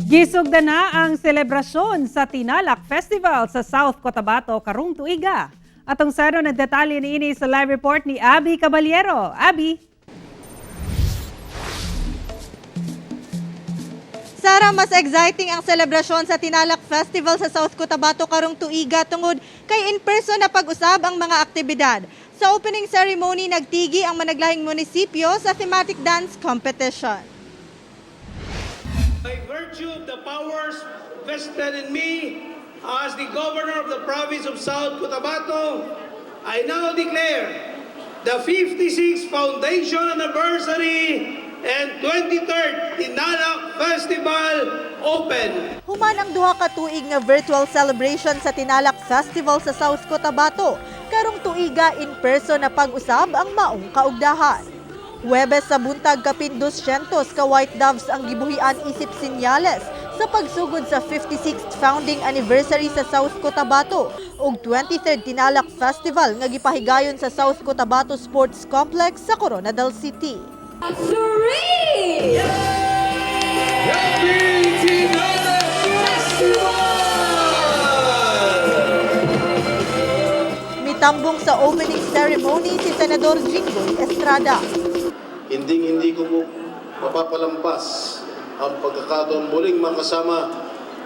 Gisugda na ang selebrasyon sa Tinalak Festival sa South Cotabato karong tuiga. Atong saro ng detalye niini sa live report ni Abby Caballero. Abby? Sara, mas exciting ang selebrasyon sa Tinalak Festival sa South Cotabato karong tuiga tungod kay in person na pag-usab ang mga aktibidad. Sa opening ceremony, nagtigi ang managlahing munisipyo sa thematic dance competition. By virtue of the powers vested in me as the governor of the province of South Cotabato, I now declare the 56th Foundation Anniversary and 23rd Tinalak Festival open. Human ang duha ka tuig nga virtual celebration sa Tinalak Festival sa South Cotabato. Karong tuiga in person na pag-usab ang maong kaugdahan. Huwebes sa buntag, kapin 200 ka white doves ang gibuhian isip sinyales sa pagsugod sa 56th founding anniversary sa South Cotabato ug 23rd Tinalak Festival nga gipahigayon sa South Cotabato Sports Complex sa Koronadal City. Three! Happy Tinalak Festival! Mitambong sa opening ceremony si Senador Jinggoy Estrada. Hinding-hindi ko po mapapalampas ang pagkakataon muling makasama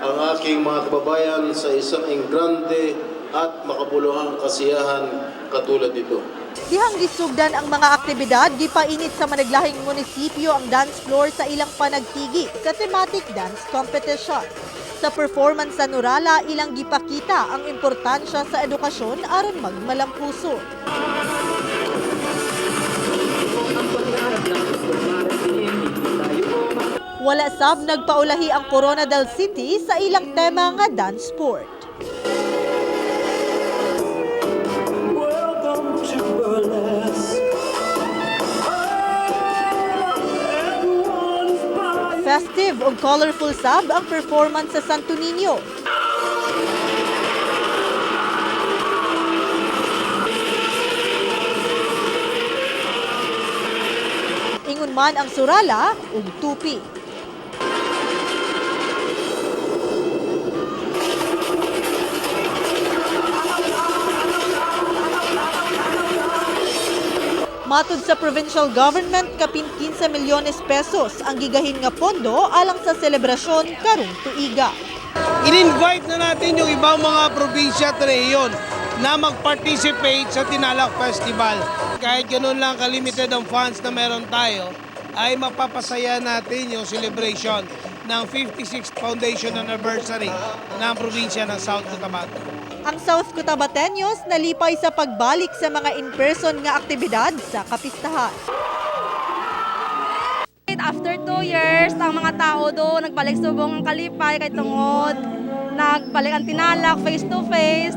ang aking mga kababayan sa isang engrande at makabuluhang kasiyahan katulad nito. Dihang gisugdan ang mga aktibidad, gipainit sa managlahing munisipyo ang dance floor sa ilang panagtigi sa thematic dance competition. Sa performance sa Nurala, ilang gipakita ang importansya sa edukasyon aron magmalampuso. Wala sab nagpaulahi ang Koronadal City sa ilang tema nga dance sport. Welcome to burlesque. Everyone's buying. Festive ug colorful sab ang performance sa Santo Niño. Ingon man ang Surala ug Tupi. Matod sa provincial government, kapin 15 milyones pesos ang gigahin nga pondo alang sa selebrasyon karong tuiga. In-invite na natin yung ibang mga probinsya at rehiyon na mag-participate sa Tinalak Festival. Kahit ganun lang kalimited ang funds na meron tayo, ay mapapasaya natin yung celebration ng 56th Foundation Anniversary ng probinsya ng South Cotabato. Ang South Cotabateños nalipay sa pagbalik sa mga in-person nga aktibidad sa kapistahan. After 2 years, ang mga tao doon nagbalik subong ang kalipay kay tungod. Nagbalik ang tinalak face to face.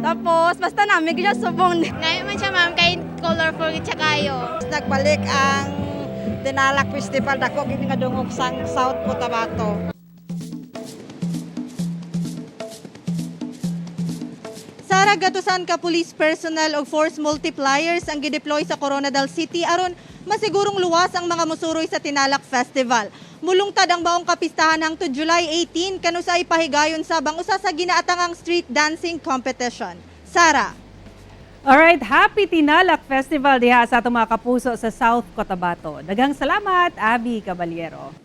Tapos, basta namin gid siya subong. Ngayon man siya, ma'am, kay colorful gid siya kayo. Nagbalik ang Tinalak Festival, dako gini nga dungog sang South Cotabato. Sara, gatusan ka police personnel o force multipliers ang gideploy sa Koronadal City aron masigurong luwas ang mga musuroy sa Tinalak Festival. Mulungtad ang baong kapistahan hangtod July 18 kanusay pahigayon sabang usa sa ginaatangang street dancing competition. Sara. Alright, happy Tinalak Festival diha sa atong mga kapuso sa South Cotabato. Daghang salamat, Abby Caballero.